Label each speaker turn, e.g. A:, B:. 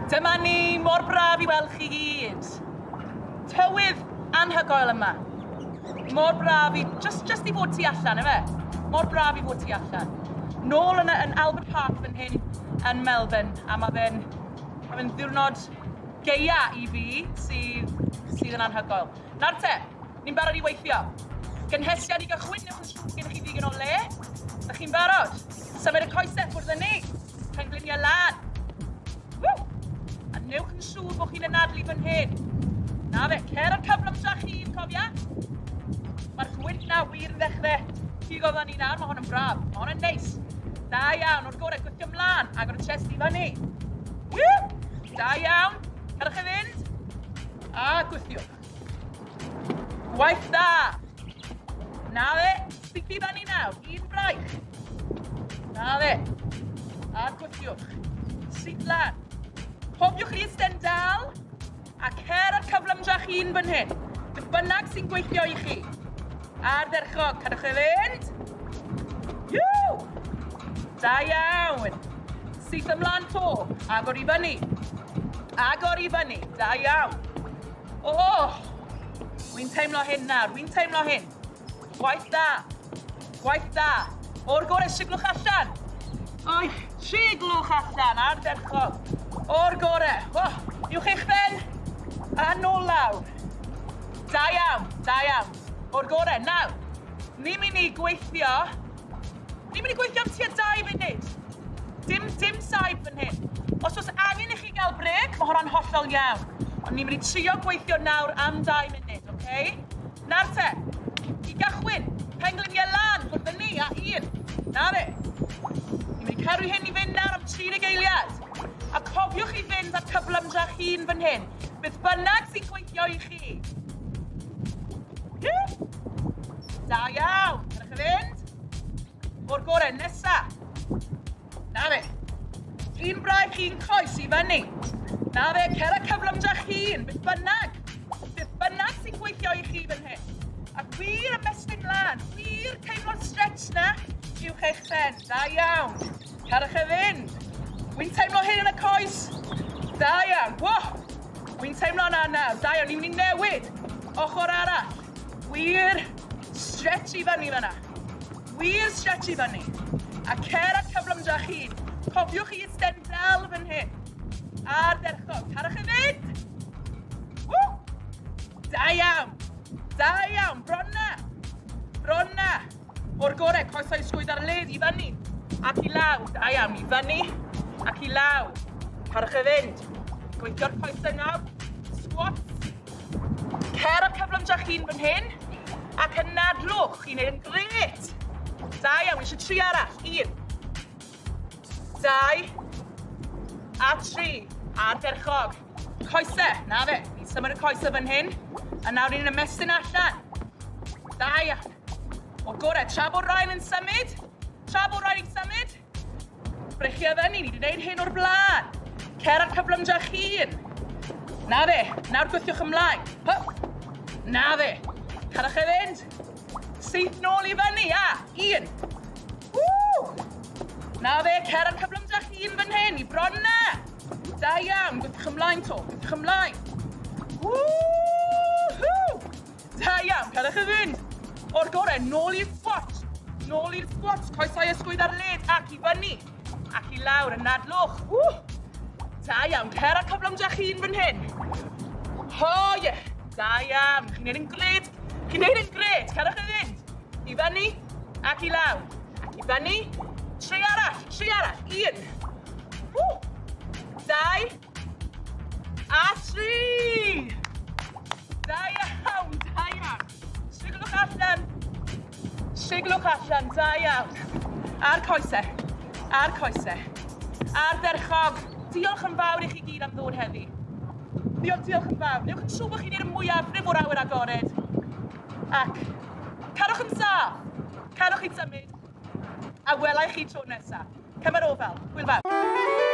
A: Dyma ni, mor braf i weld chi gyd. Tywydd anhygoel yma. Mor braf i, just i fod tu allan, efe? Mor braf i fod tu allan. Nôl yn Albert Park fan hyn yn Melbourne, a mae fe'n ddiwrnod gaea i fi sydd yn anhygoel. Nawr te, ni'n barod i weithio. Gynhesiad i gychwyn, newch yn siŵr gennych chi ddigon o le. Ydych chi'n barod? Symud y coesau ffwrdd â ni. Pengliniau lan. Woo! A newch yn siŵr bod chi'n anadlu fan hyn. Na fe, cer ar cyflymtra chi'n cofia. Mae'r gwynt na wir yn ddechrau pigo fyny nawr, mae hwn yn braf, mae hwn yn neis. Da iawn, o'r gorau, gwythio ymlaen, agor y chest i fyny. Woo! Da iawn, cadwch chi fynd. A gwythiwch. Gwaith da. Na fe, syth i fyny nawr, un braich. Na fe, a gwythiwch. Syth lan. Cofiwch chi eistedd dal, a cer ar cyflymdrach un fan hyn. Beth bynnag sy'n gweithio i chi. Ardderchog, cadwch chi fynd. Iw! Da iawn. Syth ymlaen to, agor i fyny. Agor i fyny, da iawn. Oh, wy'n teimlo hyn nawr, wy'n teimlo hyn. Gwaith da, gwaith da. O'r gorau, siglwch allan. Oi, siglwch allan, ardderchog. O'r gorau. Oh, uwch eich ben, a nôl lawr. Da iawn, da iawn. O'r gorau. Nawr, ni'n mynd i gweithio am tua 2 munud. Dim saib fan hyn. Os oes angen i chi gael brêc, mae hwnna'n hollol iawn. Ond ni'n mynd i trio gweithio nawr am 2 munud, oce? Nawr te, i gychwyn, pengliniau lan, ffwrdd â ni, a 1. Na fe. Ni'n mynd i cadw hyn i fynd nawr am 30 eiliad. A cofiwch i fynd ar cyflymdrach hun fan hyn. Beth bynnag sy'n gweithio i chi. Da iawn. Cadwch chi fynd. O'r gorau, nesa. Na fe. Un braich, un coes i fyny. Na fe, cer y cyflymdrach hun. Beth bynnag. Beth bynnag sy'n gweithio i chi fan hyn. A wir ymestyn lan. Wir teimlo'r stretch na. Uwch eich pen. Da iawn. Cadwch chi fynd. Wy'n teimlo hyn yn y coes. Da iawn. Wo! Wy'n teimlo yna nawr. Da iawn. Ni'n mynd i newid. Ochr arall. Wir stretch i fyny fyna. Wir stretch i fyny. A cer ar cyflymdrach hun. Cofiwch i eistedd dal fan hyn. Ardderchog. Cadwch chi fynd. Woo! Da iawn. Da iawn. Bron na. Bron na. O'r gorau, coesau sgwyd ar led i fyny. Ac i lawr. Da iawn. I fyny. Ac i lawr. Cadwch chi fynd. Gweithio'r coesau nawr. Squats. Cer ar cyflymdrach hun fan hyn. Ac anadlwch. Chi'n neud yn grêt. Da iawn. Eisiau 3 arall. 1, 2, a 3. Ardderchog. Coesau. Na fe. Ni'n symud y coesau fan hyn. A nawr ni'n ymestyn allan. Da iawn. O'r gorau, tra bod rhain yn symud, breichiau fyny, ni wedi gwneud hyn o'r blaen. Cer ar cyflymdrach hun. Na fe, nawr gwythiwch ymlaen. Hup. Na fe, cadwch e fynd. Syth nôl i fyny, a 1. Woo! Na fe, cer ar cyflymdrach hun fan hyn, i bron na. Da iawn, gwythiwch ymlaen to, gwythiwch ymlaen. Woo-hoo! Da iawn, cadwch e fynd. O'r gorau, nôl i'r squat. Nôl i'r squat, coesau ysgwydd ar led, ac i fyny. Ac i lawr, anadlwch. Woo! Da iawn, cer ar cyflymdrach hun fan hyn. O ie, da iawn. Chi'n neud yn grêt, chi'n neud yn grêt. Cadwch chi fynd. I fyny, ac i lawr. Ac i fyny. 3 arall, 3 arall. 1. Woo! 2. A 3. Da iawn, da iawn. Siglwch allan. Siglwch allan, da iawn. A'r coesau, a'r coesau. Ardderchog. Diolch yn fawr i chi gyd am ddod heddi. Diolch yn fawr. Newch yn siŵr bod chi'n neud y mwyafrif o'r awyr agored. Ac cadwch yn saff. Cadwch chi'n symud. A welai chi tro nesaf. Cymer ofal. Hwyl fawr.